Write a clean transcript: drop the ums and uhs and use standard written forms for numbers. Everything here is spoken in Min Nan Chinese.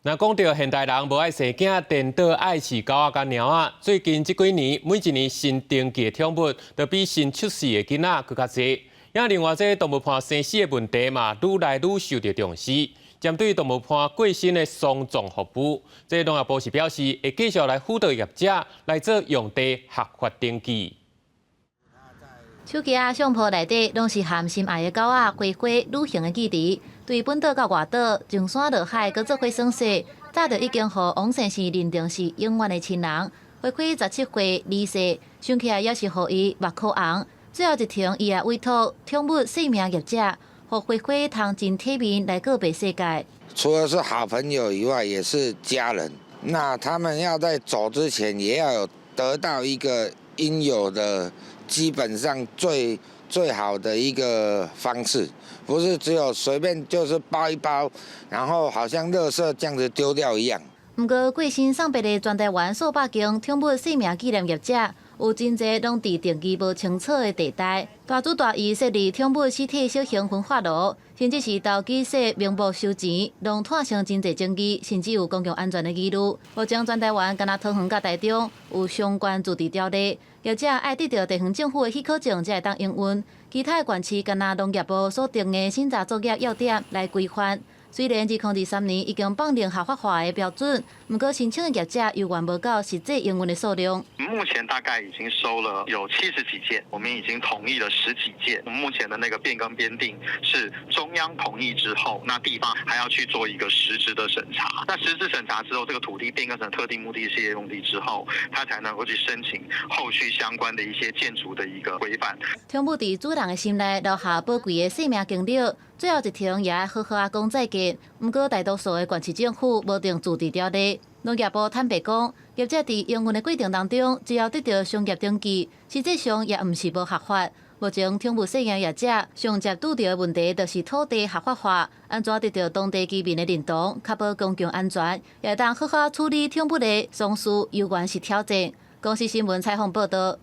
若講著現代人無愛生囝，顛倒愛飼狗仔佮貓仔。最近這幾年，每一年新登記的寵物都比新出世的囡仔閣較濟。也另外，這動物伴生死的問題嘛，愈來愈受著重視。針對動物伴過身的喪葬服務，這農業部是表示會繼續來輔導業者來做用地合法登記。手機仔相簿內底攏是和心愛的狗仔花花旅行的記憶，對本島到外島，上山落海，閣做伙耍耍，早就已經予王先生認定是永遠的親人。花花17歲離世，想起來猶是予伊目眶紅。最後一程，伊也委託寵物姓名業者，予花花通真體面來告別世界。除了是好朋友以外，也是家人。那他們要在走之前，也要有得到一個應有的，基本上最最好的一個方式，不是只有隨便就是包一包，然後好像垃圾這樣子丟掉一樣。毋過過身送別的全台灣數百間寵物姓名紀念業者，有真濟攏佇定義無清楚的地帶，大主大意設立寵物屍體小型焚化爐，甚至是投機設名簿收錢，攏產生真濟爭議，甚至有公共安全的疑慮。目前全台灣干焦桃園佮台中有相關自治條例，業者愛得著地方政府的許可證才會當營運，其他的縣市干焦農業部所定的審查作業要點來規範。雖然2023年已經放定合法化的標準，毋過申請的業者猶原無夠實際營運的數量。目前大概已經收了有70幾件，我們已經同意了十幾件。目前的那個變更編定是中央同意之後，那地方還要去做一個實質的審查。那實質審查之後，這個土地變更成特定目的事業用地之後，他才能夠去申請後續相關的一些建築的一個規範。寵物佇主人的心內留下寶貴的生命經歷，最後一程也愛好好仔講再見。毋過大多數的縣市政府無定自治條例，農業部坦白講，業者佇營運的過程當中，只要得著商業登記，實際上也毋是無合法。目前寵物飼養業者上捷拄著的問題，就是土地合法化，按怎得著當地居民的認同，確保公共安全，也會當好好處理寵物的喪事，猶原是挑戰。公視新聞採訪報導。